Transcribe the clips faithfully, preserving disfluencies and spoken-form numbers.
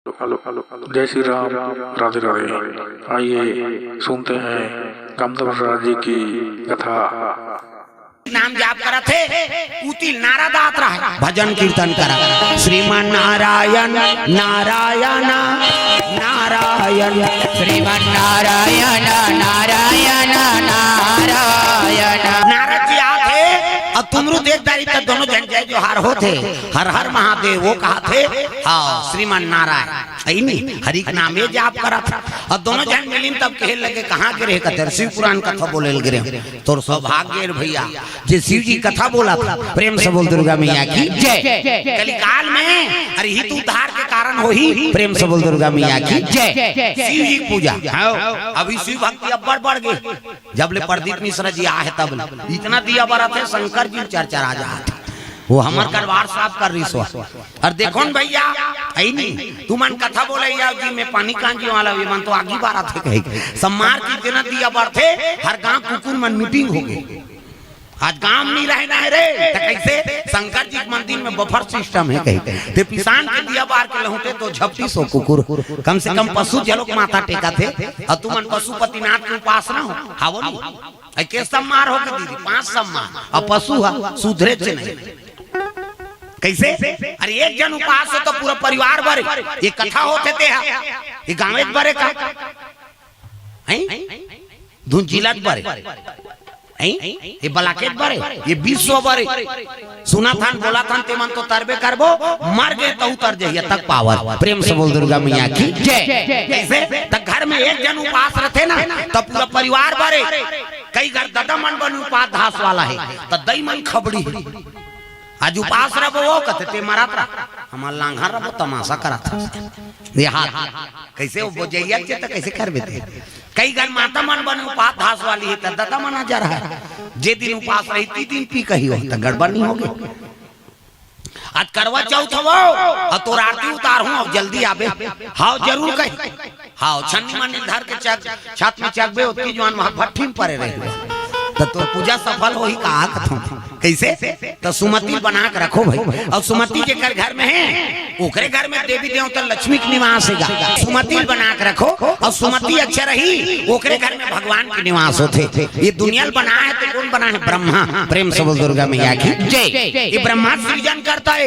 Hello, hello, hello. जय श्री राम, राधे राधे। आइए सुनते हैं कामदेव राजा जी की कथा। नाम जाप करत हे, उतिल नारा दात रहा, भजन कीर्तन करा। श्रीमन नारायण, नारायण, नारायण। श्रीमन नारायण, नारायण, नारायण। नारद जी आत हे, अउ तुमरू देख दारी त दोनों झन जय जोहार होत हे। हर हर महादेव वो कहत हे, हाँ, श्रीमन नारायण। अइनी, हरि के नामे जाप करत हे। अउ दोनों झन मिलिन तब कहे लगे, "कहाँ गे रहे?" कथे, "शिव पुराण कथा बोले ल गे रहे।" तोर सौभाग्य हे भैया, जे शिव जी कथा बोलत हे। प्रेम से बोल दुर्गा मैया की जय। कलिकाल में अरे हित उद्धार के कारण होही। प्रेम से बोल दुर्गा मैया की जय। शिव जी की पूजा। हाँ। अभी शिव भक्ति अब्बड़ बढ़ गे। जब ले प्रदीप मिश्रा जी आहे तब ले इतना दिया बरत हे, शंकर जी चरचरा जात हे। वो हमर करवार साफ कर रहिस हे। अउ देखो न भैया, अइनी, तुमन कथा बोले या जी में पानी कांजी वाला, ये मन तो आगी बारत हे कहे। सम्मार की इतना दिया बरत हे, हर गांव कुकुर मन मीटिंग हो गे। आज गांव में नहीं रहना हे रे, त कइसे? शंकर जी के मंदिर में बफर सिस्टम हे कहे। ते पिसान के दिया बार के लहुटे तो झपटी सो कुकुर। कम से कम पशु जलोक माथा टेकत हे, अउ तुमन पशुपतिनाथ के उपासना हो, हावो नी? अइ के सम्मार हो के दीदी, पांच सम्मार, अउ पशु ह सुधरे च नहीं। कइसे? अरे एक झन उपास हो त पूरा परिवार बरे। ये कथा होत हे ते हा, ये गाँवे के बरे का? हैं? धुन जिला के बरे। हैं? ये बलाके के बरे, ये विश्व बरे। सुनत हन, बोलत हन, ते मन तो तरबे करबो, मर गे त उतर जइया तक पावर। प्रेम से बोल दुर्गा मैया की जय। कइसे? त घर में एक झन उपास रथे ना, त पूरा परिवार बरे। कई घर ददा मन बने उपास धास वाला हे, त दई मन खबड़ी हे। आज उपास रबो वो कथे, "ते मरत रह, हमर लांघर रबो तमाशा करत हे।" ये हाथ कइसे वो बोजैया के त कइसे करबे ते? कई घर माता मन बने उपास धास वाली हे, त ददा मन आ जा रहा हे। जे दिन उपास रही, ती दिन पी कही हो, त गड़बड़ नहीं होगे। आज करवा चौथ हवो, अउ तोर आरती उतारहूं, अउ जल्दी आबे। हाव, जरूर कही। हाव, छन्नी मन्नी धर के चक, छत में चकबे, ओतकी जुआन वहां भट्ठी में परे रही। त तोर पूजा सफल होही का कथों। कइसे? त सुमति बना के रखो भाई। अउ सुमति जेकर घर में हे, ओकरे घर में देवी देवता लक्ष्मी के निवास हे गा। सुमति बना के रखो, अउ सुमति अच्छा रही, ओकरे घर में भगवान के निवास होथे। ये दुनिया ल बनाए हे त कोन बनाए हे? ब्रह्मा। प्रेम से बोल दुर्गा मैया की जय। ये ब्रह्मा सृजन करता हे।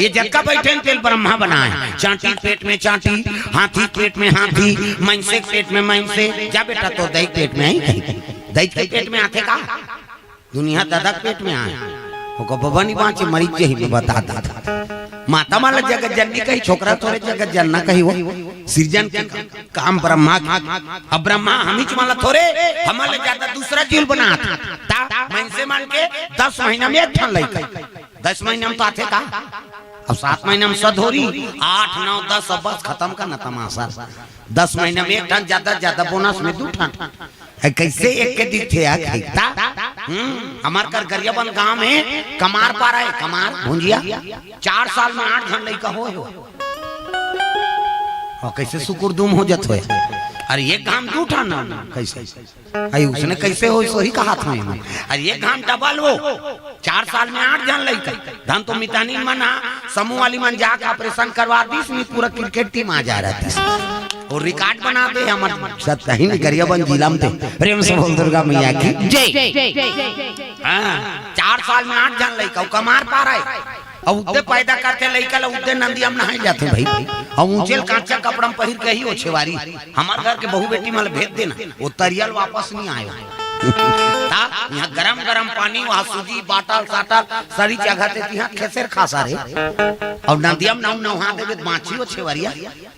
ये जतका बइठे हे तेला ब्रह्मा बनाए हे। चांटी के पेट में चांटी, हाथी के पेट में हाथी, मइनसे के पेट में मइनसे। जा बेटा, तोर दई के पेट में आही कही। दई के पेट में आथे का? दुनिया ददा के पेट में आए। ओकर बबा नहीं बांचे, मरी जही में बता दादा। माता मन ल जगत जननी कही, छोकरा थोरे जगत जनना कही हो। सृजन के काम ब्रह्मा के। अब ब्रह्मा हमीच मन ल थोरे, हमर ले जादा दूसरा जीव बनात। त मइनसे मन के दस महीना में एक ठन लइका। दस महीना में तो आथे का? अब सात महीना में सधोरी, आठ, नौ, दस, अब बस खतम करना तमाशा। दस महीना में एक ठन, जादा, जादा बोनस में दू ठन। ए, कइसे एक के दिखथे यार, खैता? हम्म, हमर कर गरियाबंद गांव में कमार पारा हे, कमार भुंजिया। चार साल में आठ झन लइका होय हो। अउ कइसे सुकुर दुम हो जत होय? अरे एक घाम दू ठन ना, कइसे? अरे उसने कइसे होय, सोही कहात होय। अरे एक घाम डबल हो, चार साल में आठ झन लइका। धन तो मितानी मन हा, समूह वाली मन जाके ऑपरेशन करवा दिस, नहीं पूरा क्रिकेट टीम आ जा रहा था। अउ रिकॉर्ड बना दे हमर सतही में गरियाबंद जिला में थे। प्रेम से बोल दुर्गा मैया की जय। हाँ, चार साल में आठ झन लइका, अउ कमार पारा हे। अउ उद्दे पैदा करथे लइका ल, उद्दे नंदिया में नहाए जाथे भाई। अउ ऊंचे ल कांचा कपड़ा में पहिर के ही ओ छेवारी। हमर घर के बहू बेटी मन ल भेज देना, वो तरिया ल वापस नहीं आयो। ता यहाँ गरम गरम पानी, वहाँ सूजी, बाटल साटल, सरी जगह ते तिहाँ खेसेर खासा रे। अउ नंदिया में नौ नहा देबे त बाँची ओ छेवरिया,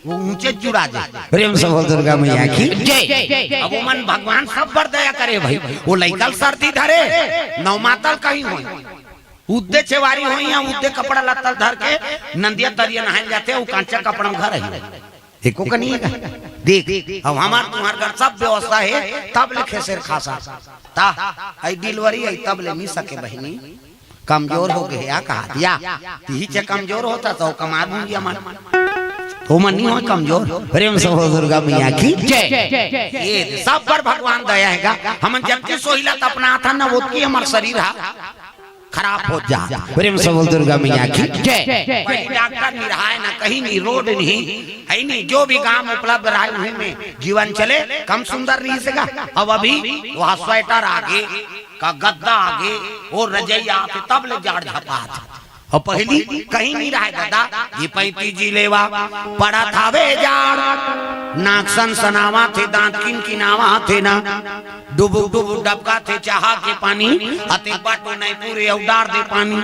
वो ऊंचे जुड़ा जाए। प्रेम से बोल दुर्गा मैया की जय। अब ओमन भगवान सब बर दया करे भाई। वो लइका ल सर्दी धरे, नौ मातल कहीं होय, उद्दे छेवारी होय या उद्दे कपड़ा लत्ता धर के नंदिया तरिया नहाए जाथे, वो कांचा कपड़ा में घर ही। एको कनी हे का? देख, अब हमार तुम्हार घर सब व्यवस्था हे, तब ले खेसेर खासा। ता, आई डिलीवरी आई, तब ले नहीं सके बहिनी। कमजोर हो गए, या कहा दिया। तिही चे कमजोर होता तो कमार भूंगिया मन। ओमन नहीं हो कमजोर। प्रेम से बोल दुर्गा मैया की जय। ये सब पर भगवान दया हे गा। हमन जबकि सोहिला त अपना था न, ओतकी हमार शरीर हा। खराब हो जा। प्रेम से बोल दुर्गा मैया की जय। पहिली डॉक्टर नइ रहय, ना कहीं नइ, रोड नइ, हइ नइ, जो भी गांव में उपलब्ध रहय, उही में जीवन चले, कम सुंदर रहिस गा। अब अभी वहाँ स्वेटर आगे, का गद्दा आगे, वो रजइया आथे, तब ले जाड़ झपात। अउ पहिली कहीं नइ रहय दादा, ये पैंती जी लेवा, पड़त हवे जाड़, नाक सनसनावत हे, दांत किनकिनावत हे ना, डुबुक डुबुक डबकत हे चाहा के पानी, अतेक बाटो नइ पूरे अउ डार दे पानी।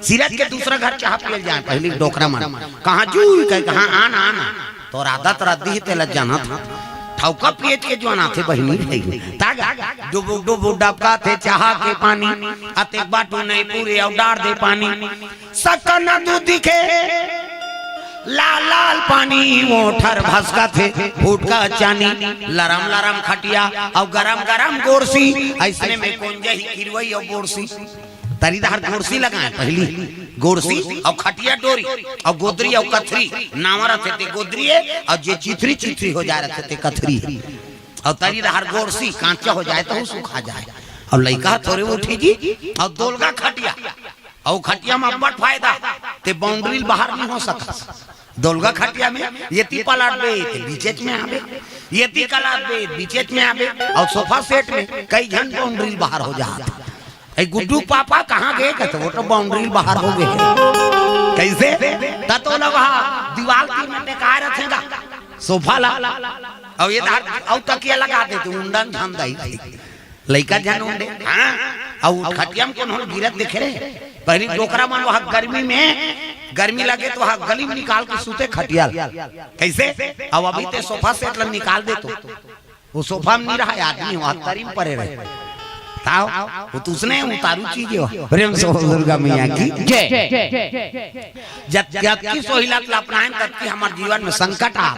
सिरत के दूसरा घर चाहा पियल जाय, पहिली डोकरा मन कहाँ जूही कहे, कहाँ आना आना, तोर आदत रद्दी हे, तेला जानत हंव। ठउका पियत के जुआन आथे बहिनी भाई। तागा डुबुक डुबुक डबकत हे चाहा के पानी, अतेक बाटो नइ पूरे अउ डार दे पानी। सकन दूध दिखे लाल लाल पानी, ओठर भसकत हे फुटका चानी। लरम लरम खटिया अउ गरम गरम गोरसी, अइसने में कोन जही किरवई अउ बोरसी। तरी डहर गोरसी लगाय पहिली, गोरसी अउ खटिया डोरी अउ गोदरी अउ कथरी, नावा रथे ते गोदरी ए, अउ जे चिथरी चिथरी हो जाय रथे ते कथरी ए। अउ तरी डहर गोरसी कांचा हो जाय त ओ सुखा जाय। अउ लइका थोरे उठी जी, अउ दोलगा खटिया, अउ खटिया म अब्बड़ फायदा, ते बाउंड्री ल बाहर नइ हो सकस। दोलगा खटिया में एती पलटबे ते बीचेच में आबे, एती कलाबे बीचेच में आबे, अउ सोफा सेट में कई झन बाउंड्री ल बाहर हो जात। ए गुड्डू के पापा कहाँ गे? कथे, वो तो बाउंड्री ल बाहर हो गे। कइसे? त तो लगा दीवाल तीर में टेकाय रथे गा सोफा ला, अउ ये डहर अउ तकिया लगा देते, उंडन झन दाई। लइका झन उंडे, हाँ? अउ खटिया म कोनो गिरत देखे रे? पहिली डोकरा मन वहाँ गर्मी में, गर्मी लगे त वहाँ गली में निकाल के सूते खटिया ल। कइसे? अउ अभी ते सोफा सेट ल निकाल दे तो, ओ सोफा म नइ रहय, आदमी वहाँ तरी म परे रहे। ताव, ओ तो उसने उतारू चीज हे वहाँ। प्रेम से बोल दुर्गा मैया की जय। जत-, जतकी सोहिलत ल अपनाएन, ततकी हमर जीवन में संकट आत।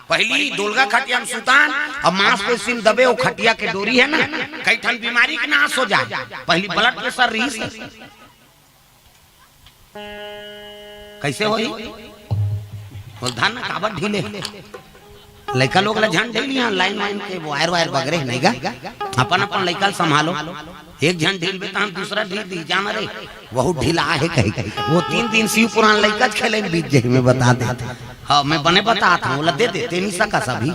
पहिली दोलगा खटिया म सुतान, अउ मांसपेशी म दबे, ओ खटिया के डोरी हे ना, कई ठन बीमारी के नाश हो जाय। पहिली blood pressure रहिस, कइसे होही? बोल, धन काबर ढीले? लइका लोग ला झन ढीलिहा, लाइन वाइन के वायर वायर बगरे हे नइ गा। अपन अपन लइका ल संभालो। एक झन ढीलबे तहन दूसरा ढील दिही, जाना रे, वहू ढीला हे कही। वो तीन दिन शिव पुराण लइका खेले में बीत जाही, मैं बता दे। हाँ, मैं बने बतात हंव, ओला दे दे, ते नइ सकस अभी।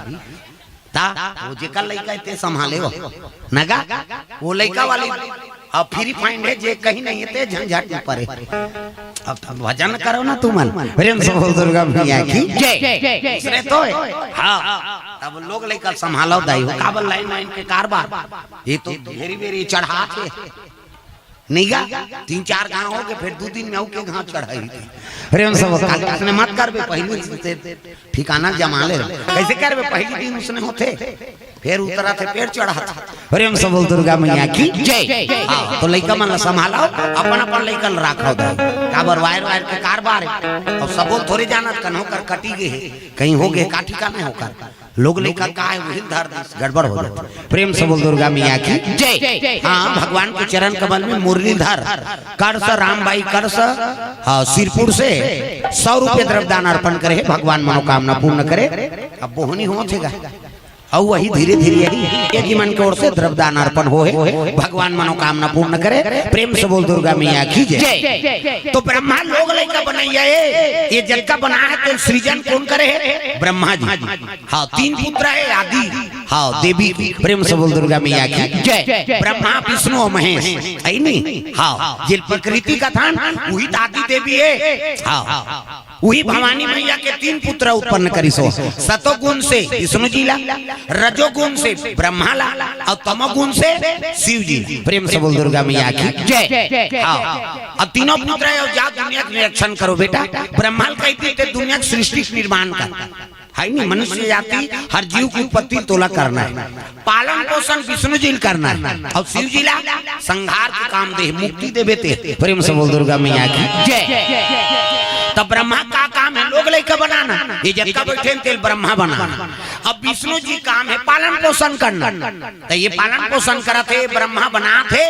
ता, वो जेकर लइका हे ते संभाले हो। नगा, वो लइका वाली, अब free fund हे, जे कहीं नइ हे ते झंझट में परे। अब तो भजन करो ना तुमन। प्रेम से बोल दुर्गा मैया की जय। दूसरे तो हे। हाँ, अब लोग लइका संभालो दाई हो, काबर लाइन वाइन के कारबार। ये तो घेरी बेरी चढ़ात हे। नइ गा, तीन चार घांव हो गे, फेर दू दिन में अउ के घांव चढ़ाही। प्रेम से बोल, काली उसने मत करबे, पहिली से ठिकाना जमा ले। कइसे करबे, पहिली दिन उसने होथे, फेर उतरत हे, फेर चढ़त हे। प्रेम से बोल दुर्गा मैया की जय। हाँ, तो लइका मन ला संभालो, अपन अपन लइका ला राखो दे। काबर वायर वायर के कारबार हे, अउ सबो ल थोरे जानत, कन्हो कर कटी गे हे, कहीं हो गे का ठिकाना हे ओकर। लोग लइका का हे, उही ल धर दिस, गड़बड़ हो जाथे। प्रेम से बोल दुर्गा मैया की जय। हाँ, भगवान के चरण कमल में मुरली धर, कर से रामबाई कर से, हाँ, सिरपुर से सौ रुपये द्रव्य दान अर्पण करे हे, भगवान मनोकामना पूर्ण करे। अब बोहनी होत हे गा, अउ वही धीरे धीरे यही, ये जी मन के ओर से द्रव्य दान अर्पण होहे, भगवान मनोकामना पूर्ण करे। प्रेम से बोल दुर्गा मैया की जय। जय। तो ब्रह्मा लोग लइका बनइया ए, ये जतका बनाय हे तेन सृजन कोन करे हे? ब्रह्मा जी। हाँ, तीन पुत्र हे आदि। हाँ, देवी, प्रेम से बोल दुर्गा मैया की जय। ब्रह्मा, विष्णु अउ महेश, हे नी? हाँ, जेला प्रकृति कथन, उही त आदि देवी हे। हाँ, उही भवानी मैया के तीन पुत्र उत्पन्न करिस हो। सतोगुण से विष्णु जी ला, रजोगुण से ब्रह्मा ला, अउ तमोगुण से शिव जी ला। प्रेम से बोल दुर्गा मैया की जय। हाँ, अब तीनों पुत्र हे, अउ जा दुनिया के निरीक्षण करो बेटा। ब्रह्मा ल कहितिस ते दुनिया के सृष्टि के निर्माण कर। हे नी, मनुष्य जाति हर जीव के उत्पत्ति तोला करना हे। पालन पोषण विष्णु जी ल करना हे, अउ शिव जी ला संहार के काम दे, मुक्ति देबे ते। प्रेम से बोल दुर्गा मैया की जय। तब ब्रह्मा का काम हे? लोग लइका बनाना। ये जतका बइठे हे तेला ब्रह्मा बनाना। अब विष्णु जी काम हे पालन पोषण करना। त ये पालन पोषण करत हे, ब्रह्मा बनात हे,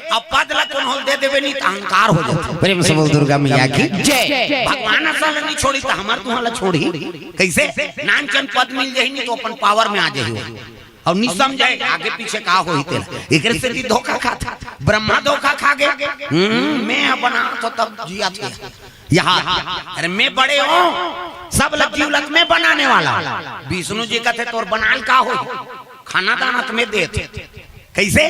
अब पद ला कोनो ल दे देबे नी त अहंकार हो जाथे। प्रेम से बोल दुर्गा मैया की जय। भगवान असन ला नइ छोड़ही त हमर तुंहर ला छोड़ही कइसे? नानचन पद मिल जाही नी त अपन power में आ जाही। अउ नी समझे आगे पीछे का होही तेला। एकरे सेती धोखा खाथे। ब्रह्मा धोखा खा गे। हम्म, मैं ह बनात हों तब जियत हे। यहाँ, अरे मैं बड़े हों, सब ल जीव ल त मैं बनाने वाला हों। विष्णु जी कथे, "तोर बनाल का होही? खाना दाना त मैं देत हों।" कइसे?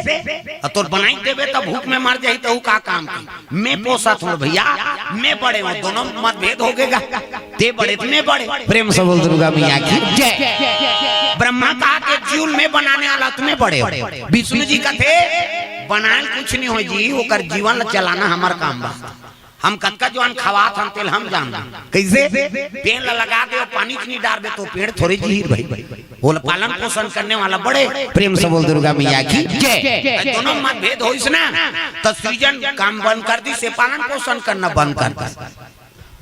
अउ तोर बनाई देबे त भूख में मर जाही त ऊ का काम की? मैं पोसत हों भइया, मैं बड़े हों, दोनों मतभेद हो गे गा। तें बड़े त मैं बड़े। प्रेम से बोल दुर्गा मैया की जय। ब्रह्मा कहा के जीव ल मैं बनाने वाला त मैं बड़े हों। विष्णु जी कथे, "बनाल कुछ नी होय जी, ओकर जीवन ल चलाना हमर काम बा।" हम कतका जुवान खवात हन, तेला हम जानन। कइसे? पेड़ ल लगा दे अउ पानी च नी डारबे त पेड़ थोरे जीही भाई। ओला पालन पोषण करने वाला बड़े। प्रेम से बोल दुर्गा मैया की जय। दोनों मतभेद होइस ना, त सृजन काम बंद कर दिस, पालन पोषण करना बंद कर दिस।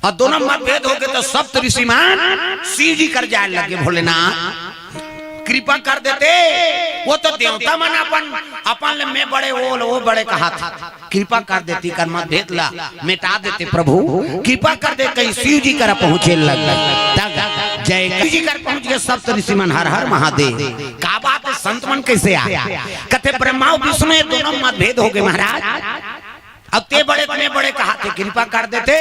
अउ दोनों मतभेद हो गे त सप्त ऋषि मन शिव जी कर जाय लगे, "भोलेनाथ, कृपा कर देते।" ओ तो देवता मन अपन, अपन ले मैं बड़े, ओ, ओ बड़े कहत हे। कृपा कर देते, कर मतभेद ला मिटा देते प्रभु, कृपा कर दे, कहीं शिव जी करा पहुँचे लग। तब जय शिव जी कर पहुँच गे, सप्त ऋषि मन हर हर महादेव। का बात हे, संत मन कइसे आय? कथे ब्रह्मा अउ विष्णु ये दोनों मतभेद हो गे महाराज। अब तें बड़े, मैं बड़े कहत हे, कृपा कर देते,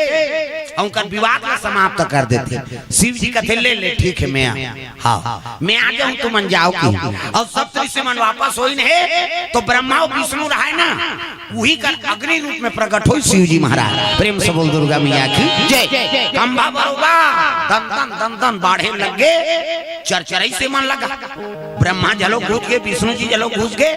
अउ उनकर विवाद ला समाप्त कर देते। शिव जी कथे, "ले, ले, ठीक हे, मैं आ, हाँ, मैं आ जाहूँ, तुमन जाव।" कही। अउ सप्त ऋषि मन वापस होइन हे, त ब्रह्मा अउ विष्णु रहय ना, उही कर अग्नि रूप में प्रकट होइस शिव जी महाराज। प्रेम से बोल दुर्गा मैया की जय। खंभा बरोबर दन दन, दन दन बाढ़े लग गे, चरचरई से मन लगा। ब्रह्मा घलो घुस गे, विष्णु जी घलो घुस गे,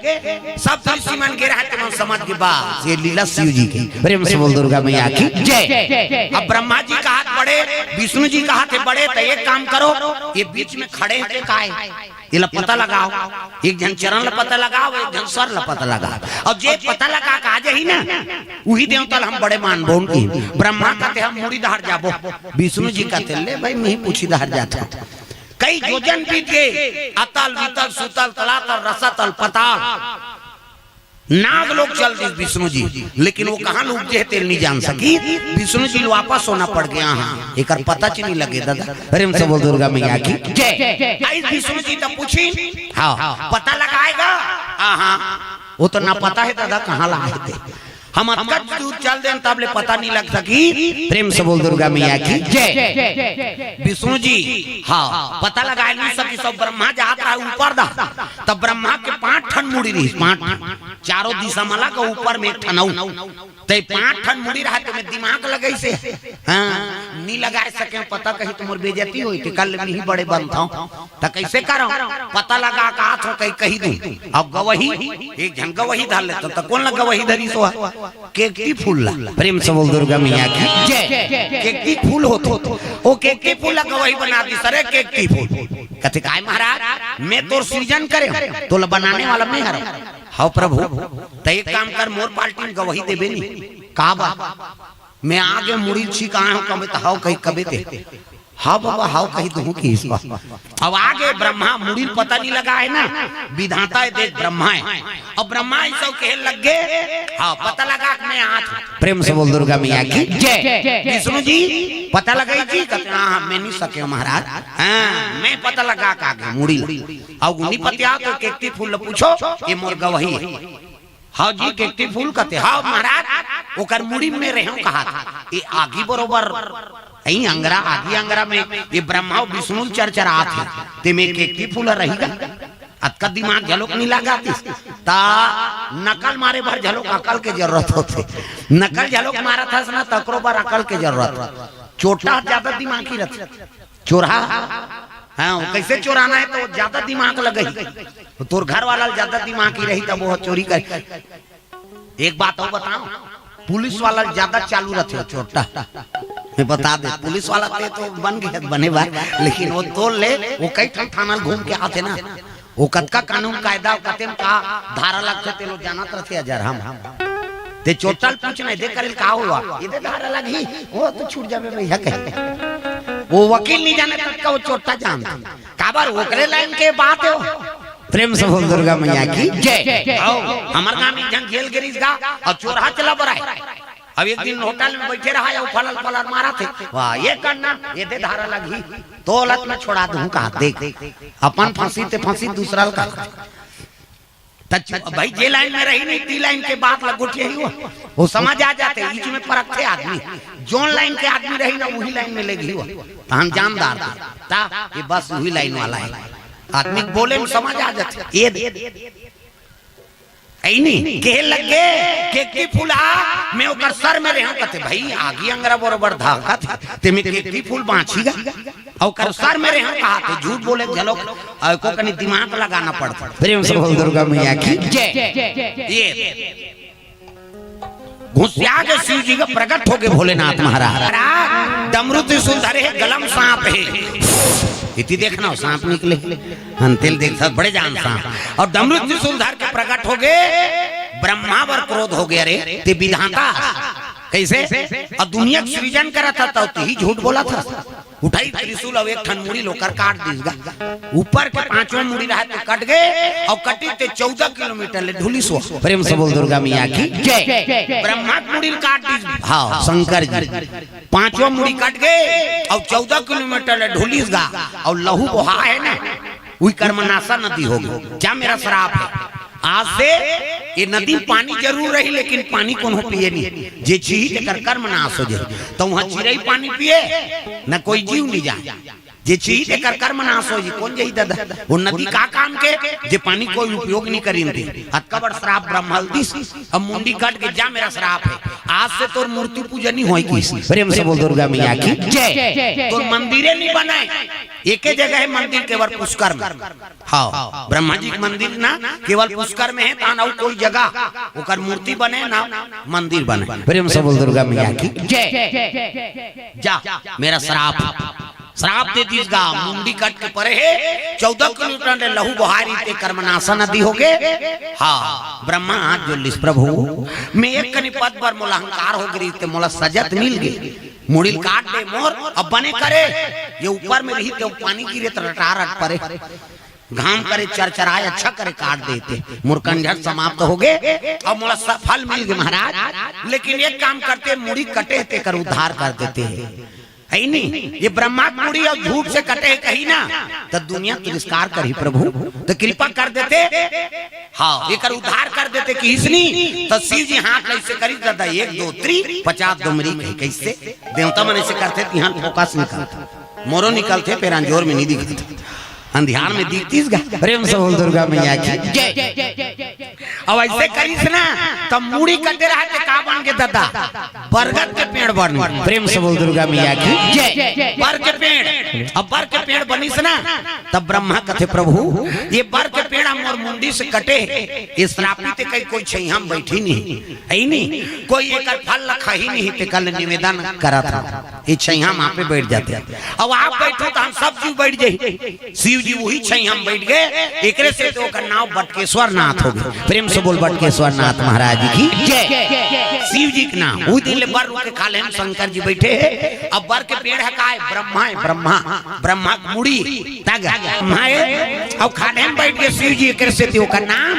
सप्त ऋषि मन गे रहय, तेमन समझ गे, बस ये लीला शिव जी के। प्रेम से बोल दुर्गा मैया की जय। अब ब्रह्मा जी कहत बड़े, विष्णु जी कहत हे बड़े, त एक काम करो, ये बीच में खड़े हे काय, एला पता लगाव, एक झन चरण ला पता लगाव, एक झन सर ला पता लगाव, अउ जे पता लगा के आ जाही ना, उही देवता ला हम बड़े मानबो। उनकी ब्रह्मा कथे, "हम मुड़ी डहर जाबो।" विष्णु जी कथे, "ले भाई, मैं ही पूछी डहर जात हूँ।" कई योजन बीत गे, अतल, वितल, सुतल, तलातल, रसातल, पताल, नाग लोक चल दिस विष्णु जी, लेकिन ओ कहाँ लुक गे हे, तेला नी जान सकिस। विष्णु जी ल वापस होना पड़ गे। हाँ, एकर पता च नी लगे दादा। प्रेम से बोल दुर्गा मैया की जय। आइस विष्णु जी त पूछिन, हाँ, पता लगाय गा? हाँ, हाँ, ओ तो ना पता हे दादा, कहाँ ला हे ते। हम अतका दूर चल देन, तब ले पता नी लग सकिस। प्रेम से बोल दुर्गा मैया की जय। विष्णु जी, हाँ, पता लगाय नी सकिस, सब ब्रह्मा जात रहय ऊपर डहर, त ब्रह्मा के पांच ठन मुड़ी रहिस, पांच ठन, चारों दिशा म लगा, ऊपर में एक ठन अउ। त पांच ठन मुड़ी रहय, त मैं दिमाग लगाइस हे। हाँ, नी लगाय सकेंव, पता कही त मोर बेइज्जती होही, त कल मैं ही बड़े बनथंव। त कइसे करंव? पता लगा के आथंव, कही, कही दूं। अब गवही, एक झन गवही धर लेथंव, त कोन ला गवही धरिस ओ ह? केकटी फूल ला। प्रेम से बोल दुर्गा मैया की जय। केकटी फूल होथे, ओ केकटी फूल ला गवही बना दिस, "अरे केकटी फूल।" कथे, "काय महाराज, मैं तोर सृजन करेंव, तोला बनाने वाला मैं हरंव।" "हव प्रभु, त एक काम कर, मोर पाल्टी म गवही देबे नी।" "का बात?" "मैं आगे मुड़ी ल छिकाय हंव कबे त हव कही कबे ते।" "हव बाबा, हव कही दूहूं" किहिस बा। अब आगे ब्रह्मा मुड़ी ल पता नी लगाय हे ना, विधाता हे, देख ब्रह्मा हे। अब ब्रह्मा अइसे कहे लग गे, "हाँ, पता लगा के मैं आत हंव।" प्रेम से बोल दुर्गा मैया की जय। "विष्णु जी, पता लगाइस जी?" कथे, "हाँ, हाँ, मैं नी सकेंव महाराज। हाँ, मैं पता लगा के आगेंव मुड़ी ल।" अउ गुनी पतिया तो केकटी फूल ल पूछो, ये मोर गवही हे। "हव जी, केकटी फूल कथे।" "हव महाराज, ओकर मुड़ी में रहेंव कहाथे। ये आगी बरोबर, अई अंगरा, आगी अंगरा में ये ब्रह्मा अउ विष्णु चरचरात हे, ते में केकटी फूल रही गा?" अतका दिमाग घलोक नी लगातिस। त नकल मारे बर घलोक अकल के जरूरत होथे। नकल घलोक मारत हस ना, तकरो बर अकल के जरूरत। चोट्टा जादा दिमागी रथे। चोरहा, हाँ, वो कइसे चोराना हे त वो जादा दिमाग लगही। त तोर घर वाला ल जादा दिमागी रही तब वो चोरी करही। एक बात अउ बतावंव, पुलिस वाला ल जादा चालू रथे वो चोट्टा। मैं बता देंव, पुलिस वाला ते तो बन गे बने बा, लेकिन वो तोर ले, वो कई ठन थाना ल घूम के आथे ना, वो कतका कानून कायदा, कतेन का धारा लगथे, तेला जानत रथे अजर हम। ते चोट्टा ल पूछ ना, "एदे करे ल का होवय?" "एदे धारा लगही।" "ओ तो छूट जाबे भइया," कही। वो वकील नी जाने, ततका वो चोट्टा जानथे। काबर ओकरे लाइन के बात हे वो। प्रेम से बोल दुर्गा मैया की जय। हव, हमर गांव में एक झन जेल गे रिहिस गा, अउ चोरहा चला बर आय। अब एक दिन होटल में बइठे रहा, अउ फलर फलर मारत हे, "वाह, ये करना, ये दे धारा लगही, तो लत में छोड़ा दूं कहा, देख, अपन फंसी ते फंसी, दूसरा ल कहा।" त चु-, भाई, जे लाइन में रही नहीं, ती लाइन के बात ल गोठियाही हुआ, वो समझ आ जाथे, बीच में परखथे आदमी, जोन लाइन के आदमी रही ना, वही लाइन में लेगही हुआ, तहन जानदार थे, ता ये बस वही लाइन वाला हे, आदमी के बोले में समझ आ जाथे। ये दे, ऐ नी, कहे लगे, "केकती फूल आ, मैं ओकर सर में रेहेंव," कथे, "भाई, आगी अंगरा बरोबर धाकत हे, ते में केकती फूल बाँचही गा, अउ ओकर सर में रेहेंव," कहा थे, झूठ बोले घलो, अउ एको कनी दिमाग लगाना पड़थे। प्रेम से बोल दुर्गा मैया की जय। ये घुसिया के शिव जी का प्रकट होके भोलेनाथ महाराज, डमरू त्रिशूल धरे हे, गला म सांप हे, इति देखना हो, सांप निकले, हन तेल देख सब बड़े जान सांप, अउ डमरू त्रिशूल धर के प्रकट होगे, ब्रह्मा बर क्रोध होगे, "अरे, ते विधाता कइसे? अउ दुनिया के सृजन करत हस, त तेही झूठ बोलत हस।" उठाइस त्रिशूल अउ एक ठन मुड़ी ल ओकर काट दिस गा। ऊपर के पांचवा मुड़ी रहय ते कट गे, अउ कटिस ते चौदह किलोमीटर ले ढुलिस ओ। प्रेम से बोल दुर्गा मैया की जय। ब्रह्मा के मुड़ी ल काट दिस, हाँ, शंकर जी। पांचवा मुड़ी कट गे, अउ चौदह किलोमीटर ले ढुलिस गा, अउ लहू बोहा हे ना, उही कर्मनाशा नदी होगे। जा मेरा श्राप हे, आज से ये नदी में पानी जरूर रही, लेकिन पानी कोनो पिए नहीं। जे छीही तेकर कर्म नाश हो जाही। त उहाँ चिरई पानी पिए, न कोई जीव नहीं जाय। जे छीही तेकर कर्म नाश हो जाही, कोन जाही दादा? वो नदी का काम के, जे पानी कोई उपयोग नहीं करिन दे। अतका बड़ श्राप ब्रह्मा ल दिस, अब मुंडी कट के जा, मेरा श्राप हे, आज से तोर मूर्ति पूजा नहीं होय किस। प्रेम से बोल दुर्गा मैया की जय। तोर मंदिरे नहीं बनय, एके जगह हे मंदिर, केवल पुष्कर में। हाँ, ब्रह्मा जी के मंदिर ना केवल पुष्कर में हे, तहन अउ कोई जगह ओकर मूर्ति बने ना मंदिर बने। प्रेम से बोल दुर्गा मैया की जय। जा, मेरा श्राप, श्राप दे दिस गा, मुंडी कट के परे हे, चौदह किलोमीटर ले लहू बोहाय रहिस ते कर्मनाशा नदी होगे। हाँ, ब्रह्मा हाथ जोड़ लिस, "प्रभु, मैं एक कनी पद बर मोला अहंकार होगे रहिस ते मोला सजा त मिल गे, मुड़ी ल काट दे मोर, अब बने करे, ये ऊपर में रहिस ते पानी गिरे त रटारट परे।" घाम करे चरचराय, अच्छा करे काट देते, मोर कंझट समाप्त होगे, अब मोला स-, फल मिल गे महाराज। लेकिन एक काम करते, मुड़ी कटे हे तेकर उद्धार कर देते हे, हे नी? ये ब्रह्मा के मुड़ी अउ झूठ से कटे हे कही ना, त दुनिया तिरस्कार करही प्रभु, त कृपा कर देते। हाँ, एकर उद्धार कर देते किहिस नी, त शिव जी हाथ ल अइसे करिस दादा, एक दो त्री पचास डोमरी कही, कइसे? देवता मन अइसे करथे, तिहां फोकस निकलथे, मोरो निकलथे, फेर अंजोर में नहीं दिखथे। अंधियार में दिखतिस गा। प्रेम से बोल दुर्गा मैया की जय। अब अइसे करिस ना, त मुड़ी कटे रहय ते का बन गे दादा? बरगद के पेड़ बन गे। प्रेम से बोल दुर्गा मैया की जय। बर के पेड़, अब बर के पेड़ बनिस ना, तब ब्रह्मा कथे, "प्रभु, ये बर के पेड़ ह मोर मुंडी से कटे हे, ये श्रापित हे, कहीं कोई छइहां में बइठही नहीं, हे नी? कोई एकर फल ल खाही नहीं," तेकर ले निवेदन करत हंव। ये छइहां म आपे बइठ जाते। अब आप बइठो त हम सब जीव बइठ जाही। शिव जी उही छइहां म बइठ गे, एकरे सेती ओकर नांव बटकेश्वर नाथ होगे। प्रेम से बोल बटकेश्वर नाथ महाराज की जय। शिव जी के नांव, उही दिन ले बर रुख के खाल्हे म शंकर जी बइठे हे। अब बर के पेड़ ह काय? ब्रह्मा हे, ब्रह्मा, ब्रह्मा के मुड़ी, तग, ब्रह्मा हे, अउ खाल्हे म बइठ गे शिव जी, एकरे सेती ओकर नांव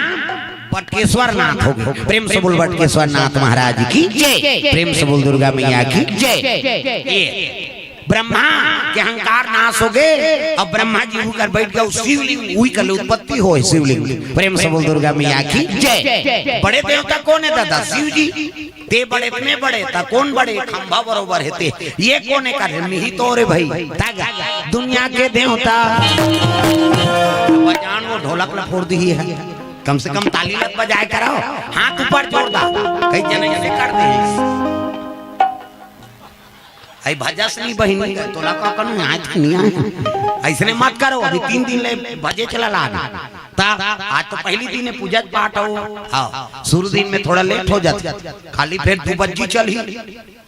बटकेश्वर नाथ होगे। प्रेम से बोल बटकेश्वर नाथ महाराज की जय। प्रेम से बोल दुर्गा मैया की जय। ये ब्रह्मा के अहंकार नाश होगे। अब ब्रह्मा जी उही कर बइठ गे, शिवलिंग उही कर ले उत्पत्ति होय शिवलिंग। प्रेम से बोल दुर्गा मैया की जय। बड़े देवता कोन हे दादा? शिव जी। ते बड़े, मैं बड़े, त कोन बड़े? खंभा बरोबर हे ते। ये कोन हे कर? मिही तो रे भाई। तग दुनिया के देवता। बजान वो ढोलक ल फोड़ दिही हे। कम से कम ताली ल बजाय करव, हाथ ऊपर जोर दा, कई जने अइसे कर दे। अई भजस नहीं बहिनी, तोला का कनु, आय त नहीं आय। अइसने मत करव, अभी तीन दिन ले भजे चला ला। ता आज तो पहली दिन हे पूजा पाठ हो, हाँ, शुरू दिन में थोड़ा लेट हो जाथे, खाली फेर दू बज्जी चलही।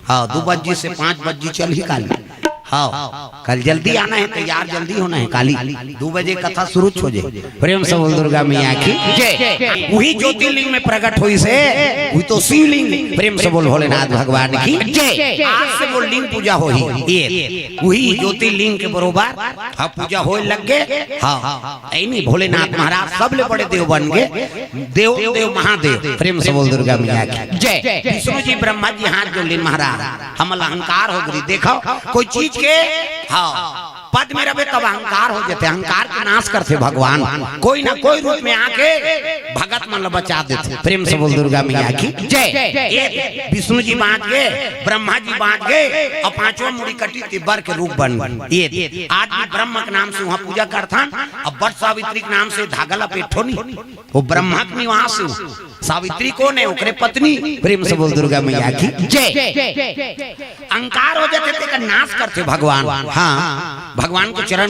हाँ, दू बज्जी से पाँच बज्जी चलही काली। हाँ, कल जल्दी आना है, तैयार जल्दी होना है। काली दू बजे कथा शुरू हो जाए। प्रेम से बोल दुर्गा मैया की जय। वही ज्योतिर्लिंग में प्रकट होइस हे, वही तो शिवलिंग। प्रेम से बोल भोलेनाथ भगवान की जय। आज से वो लिंग पूजा होही। ये वही ज्योतिर्लिंग के बरोबर हाँ पूजा होए लग गे। हाँ, ऐनी भोलेनाथ महाराज सबले बड़े देव बन गे। देव देव महादेव। प्रेम से बोल दुर्गा मैया की जय। विष्णु जी ब्रह्मा जी हाथ जोड़ लिन, महाराज हमला अहंकार हो गे। देखो कोई चीज के हाँ पद में रहे तब अहंकार हो जाते, अहंकार के नाश करते भगवान। कोई ना कोई रूप में आके भगत मन ला बचा देते। प्रेम से बोल दुर्गा मैया की जय। ये विष्णु जी बांच गे, ब्रह्मा जी बांच गे, अउ पांचवा मुड़ी कटिस त बर के रूप बन गे। ये आज भी ब्रह्म के नाम से वहां पूजा करथन, अउ बट सावित्री के नाम से धागा लपेटथों नहीं। वो ब्रह्मा के निवास हे, सावित्री कोन हे? ओकरे पत्नी। प्रेम से बोल दुर्गा मैया की जय। अहंकार हो जाते तेकर नाश करते भगवान। हाँ, भगवान के चरण